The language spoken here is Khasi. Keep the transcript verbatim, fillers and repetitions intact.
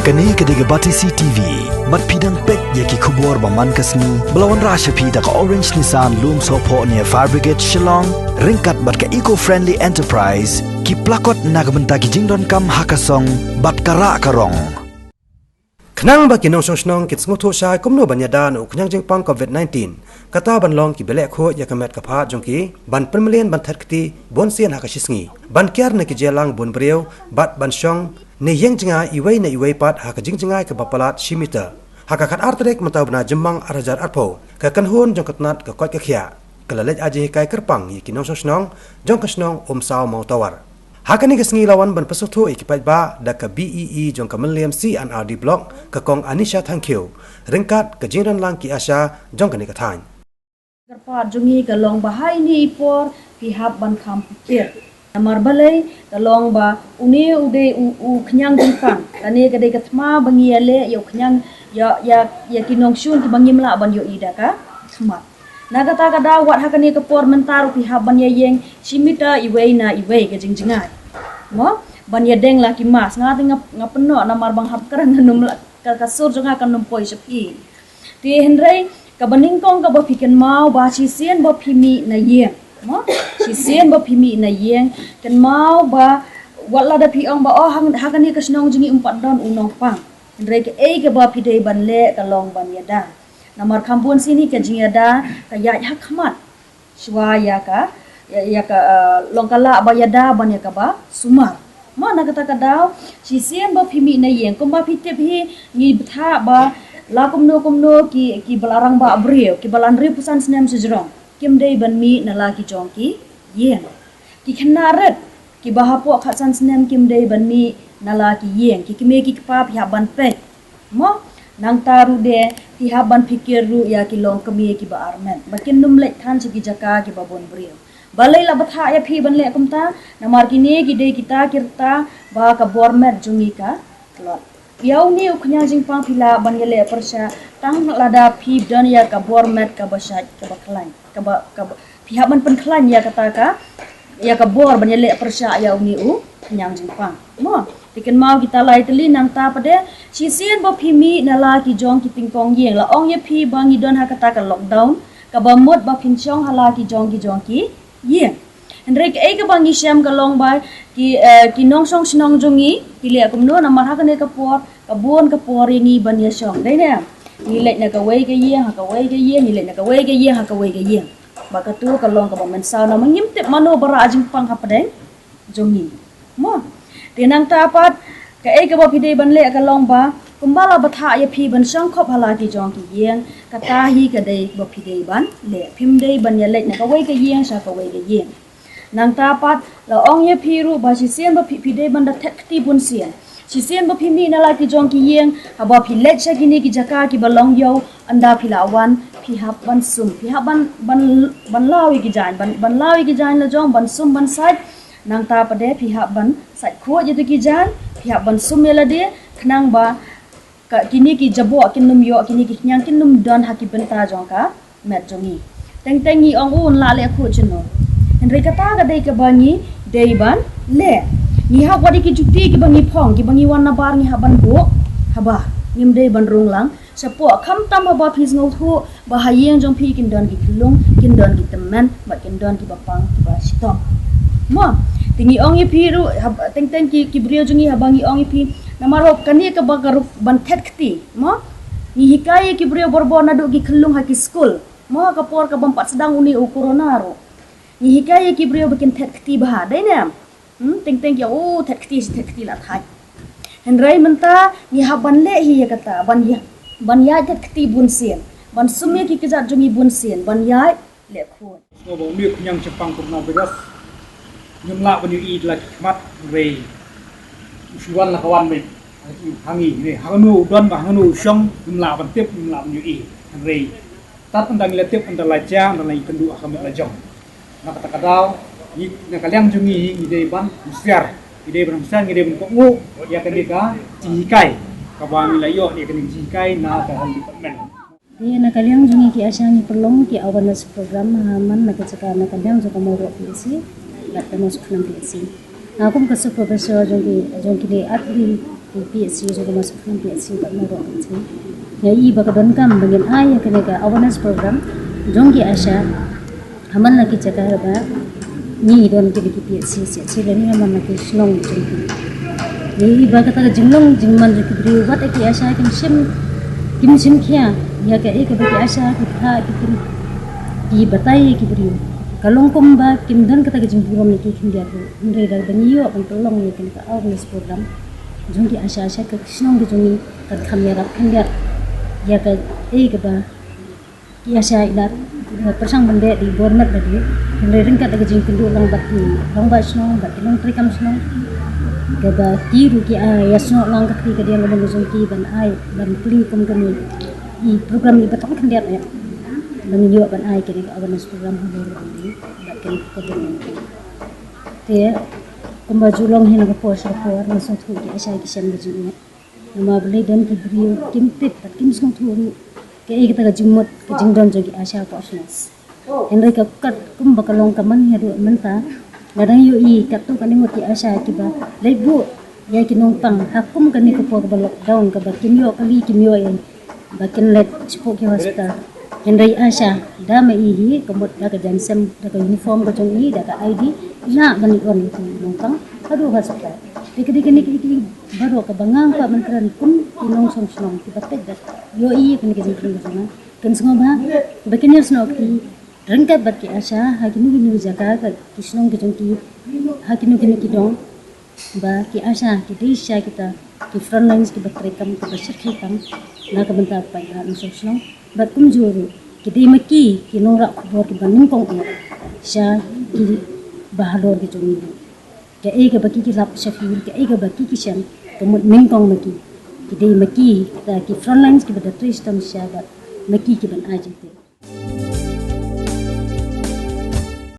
Kane ka dei ka Batesi T V. Bad phi dang peit ïa ki khubor ba man ka sngi ba la wanrah sha phi da ka Orange Nissan Lumsohphoh near Fire Brigade Shillong, ryngkat bad ka Eco Friendly Enterprise, ki plakot na ka bynta ki jingdonkam ha ka song bad ka rah ka rong. Khnang ba ki nongshong shnong kin sngewthuh shai kumno ban ïada na u khñiang jingpang covid nineteen, kata ban long kiba leh khuid ïa ka met ka phad jong ki, ban pynmlien ban thet kti bunsien ha ka shisngi, ban kiar na ki jingïalang bun briew, bad ban shong ne ïeng jngai iwei na iwei pat ha ka jingjngai kaba palat shi meter. Ha ka khatar tarik mynta u bnai Jymmang ar hajar arphew, ka kynhun jong ka tnat ka koit ka khiah ka la leit ai jinghikai kyrpang ïa ki nongshong shnong jong ka shnong Umsaw Mawtawar. Ha kane ka sngi la wan ban pynsngewthuh ïa ki paidbah da ka B E E jong ka Mylliem C and R D Block, ka Kong Anisha Thangkhiew, ryngkat ka jingdonlang ki ASHA jong kane ka thaiñ. Kyrpad jong ngi ka long ba ha ine i por phi hap ban kham pyrkhat. Namar balei? Ka long ba une u dei u, u khñiang jingpang. Kane ka dei ka thma ba ngi ïaleh ïa u khñiang, ïa, ïa, ïa ki nongshun kiba ngim lah ban ïohi da ka khmat. Na kata ka daw, wat ha kane ka por mynta ruh phi hap ban ïa ïeng shi meter iwei na iwei ka jingjngai, mo? Ban ïadeng la ki mask. Nga te nga, nga pynnoh namar ba nga hap kren, ngan ym lah, ka, ka sur jong nga kan ym poi sha phi. Te hynrei kaba nyngkong kaba phi kynmaw ba shisien ba phi mih na ïing, mo? Shisien ba phi mih na ïing, kynmaw ba wat lada phi ong ba, oh, ha, ha kane ka shnong jong ngi ym pat don u nongpang. Hynrei kaei kaba phi dei ban leh ka long ban ïada. Namar kham bun sien hi ka jingïada ka ïaid ha khmat shuwa ïa ka, ïa, ïa ka, eh, long ka lah ba ïada ban ïa kaba sumar. Mo, na kata ka daw, shisien ba phi mih na ïing, kumba phi tip hi, ngi bthah ba la kumno kumno ki, kiba la rangbah briew, kiba la hynriewphew san snem sha jrong, kim dei ban mih na la ki jong ki ïing. Ki khynnah rit kiba hapoh khatsan snem kim dei ban mih na la ki ïing. Ki kmie ki kpa phi hap ban peit, mo? Nangta ruh de phi hap ban pyrkhat ruh ïa ki longkmie kiba armet ba kin ym leit than sha ki jaka kiba bun briew. Balei la bthah ïa phi ban leh kumta? Namar kine ki dei kita ki rta ba ka bor met jong ngi ka tlot. Ïa une u khñiang jingpang phi lah ban ïaleh pyrshah tang lada phi don ïa ka bor met kaba shait, kaba khlaiñ, kaba, kaba, phi hap ban pynkhlaiñ ïa kata ka, ïa ka bor ban ïaleh pyrshah ïa une u khñiang jingpang, mo? Te kynmaw kita lai tylli. Nangta pat de, shisien ba phi mih na la ki jong ki tyngkong ïing, la ong ïa phi ba ngi don ha kata ka lockdown kaba mut ba phin shong ha la ki jong ki jong ki ïing. Hynrei kaei kaba ngi shem ka long ba ki, eh, ki nongshong shnong jong ngi ki leh kumno? Namar ha kane ka por ka bun ka por ïa ngi ban ïa shong, dei ne? Ngi leit na kawei ka ïing ha kawei ka ïing, ngi leit na kawei ka ïing ha kawei ka ïing. Ba katu ka long kaba mynsaw namar ngim tip mano ba rah jingpang hapdeng jong ngi, mo? Te nangta pat kaei kaba phi dei ban leh ka long ba kumba la bthah ïa phi ban shong khop ha la ki jong ki ïing, kata hi ka dei ba phi dei ban leh. Phim dei ban ïaleit na kawei ka ïing sha kawei ka ïing. Nangta pat la ong ïa phi ruh ba shisien ba phi, phi dei ban da thet kti bunsien. Shisien ba phi mih na la ki jong ki ïing, haba phi leit sha kine ki jaka kiba long ïew, ynda phi la wan, phi hap ban sum, phi hap ban, ban, ban law ïa ki jaiñ, ban, ban law ïa ki jaiñ la jong, ban sum ban sait. Nangta pat de phi hap ban sait khuid ïa tu ki jaiñ, phi hap ban sum ïa lade, khnang ba ka, kine ki jaboh kin ym ïoh, kine ki khñiang kin ym don ha ki bynta jong ka met jong ngi. Teng teng ngi ong, un lah leh khuid shano. Hynrei kata ka dei kaba ngi dei ban leh. Ngi hap wat ïa ki juti kiba ngi phong, kiba ngi wan na bar ngi hap ban buh ha bar. Ngim dei ban rung lang shapoh, khamtam haba phi sngewthuh ba ha ïing jong phi kin don ki khyllung, kin don ki tymmen, bad kin don kiba pang kiba shitom, mo? Te ngi ong ïa phi ruh, hab-, teng teng ki, ki briew jong ngi, haba ngi ong ïa phi, namar ba kane kaba ka ruh ban thet kti, mo? Ngi hikai ïa ki briew borbor naduh ki khyllung ha ki skul, mo, ha ka por ka bym pat sdang une u corona ruh. Ngi hikai ïa ki briew ba kin thet kti bha, dei ne? Hmm, teng teng ki ong, oh, thet kti, thet kti la thait. Hynrei mynta ngi hap ban leh hi ïa kata, ban ïa, ban ïaid thet kti bunsien, ban sum ïa ki kjat jong ngi bunsien, ban ïaid leh khuid. Sngewbha u mih u khñiang jingpang coronavirus, ngim lah ban ïohi da la ki khmat, hynrei u shu wan la ka wan beit ha ngi, ne hangno u don bad hangno u shong, ngim lah ban tip, ngim lah ban ïohi. Hynrei tad ynda ngi la tip, ynda la jia, ynda la ïakynduh ha ka met la jong. Na kata ka daw, ngi, na ka liang jong ngi, ngi dei ban husiar, ngi dei ban husiar, ngi dei ban kohnguh ïa kane ka jinghikai kaba ngi la ïoh, ïa kane ka jinghikai na ka health department. Te na ka liang jong ngi ki ASHA ngi pynlong ki awareness program, ha, man na ka jaka, na ka liang jong ka Mawroh PHC bad ka Mawsukhnam PHC. Nga kum ka supervisor jong ki, jong kine arphew P H C jong ka Mawshynrut P H C bad Mawroh P H C. Nga i ba ka donkam ba ngin ai ïa kane ka awareness program jong ki ASHA ha man la ki jaka ba ngi don ki, ki P H C, C H C lane ha man la ki shnong jong ki. Nga i ba kata ka jinglong jingman jong ki briew, wat ïa ki ASHA kim shim, kim shim khia ïa kaei kaba ki ASHA ki phah, ki, ki batai ïa ki briew. Ka long kumba kim don kata ka jingburom ïa ki khyndiat ruh. Hynrei lada ngi ïoh ban pynlong ïa kane ka awareness program jong ki ASHA sha ki shnong ki jong ngi, kan kham ïarap khyndiat ïa kaei kaba ki ASHA i lad, eh, pyrshang ban leh da i bor met lade. Hynrei ryngkat da ka jingkynduh lang bad ki rangbah shnong bad ki nongtrei kam shnong, kaba ki ruh ki, ah, ïasnoh lang ka kti ka diang ka bynta jong ki ban ai, ban plie kum kane i program iba thong khyndiat ïa ba ngin ïoh ban ai kane ka awareness program halor kane bad kane ka COVID nineteen. Te kumba ju long hi na ka por sha ka por, nga sngewthuh ki ASHA ki shem ka jingïeit. Namar balei don ki briew kim tip bad kim sngewthuh ruh kaei kata ka jingmut ka jingdon jong ki ASHA hapoh shnong. Hynrei ka kat kumba ka long ka man haduh mynta, nga dang ïohi katto katne ngut ki ASHA kiba leit buh ïa ki nongpang ha kum kane ka por kaba lockdown, kaba kim ïoh kali, kim ïoh ïa ba kin leit shapoh ki hospital. Hynrei ASHA, da ma i hi, ka mut da ka jaiñsem, da ka uniform ka jong i, da ka I D, i lah ban ïoh ïa ki nongpang haduh hospital. Te ka dei kane ka, i, i baroh kaba nga kwah ban kren kum ki nongshong shnong kiba peit bad ïohi ïa kane ka jingkren ka jong nga. Kan sngewbha ba kin ïasnoh kti ryngkat bad ki ASHA ha kino kino jaka, ka ki shnong ki jong ki, ha kino kino ki dong, ba ki ASHA ki dei sha kita ki front lines kiba trei kam, kiba shyrkhei kam na ka bynta paidbah nongshong shnong. Bad kumjuh ruh ki dei ma ki ki nongrah khubor kiba nyngkong eh sha kiba halor ki jong ngi. Kaei kaba ki ki lap sha field, kaei kaba ki ki shem, ka mut nyngkong ma ki. Ki dei ma ki kita ki front lines kiba da trei shitom shisha bad ma ki ki ban ai jingtip.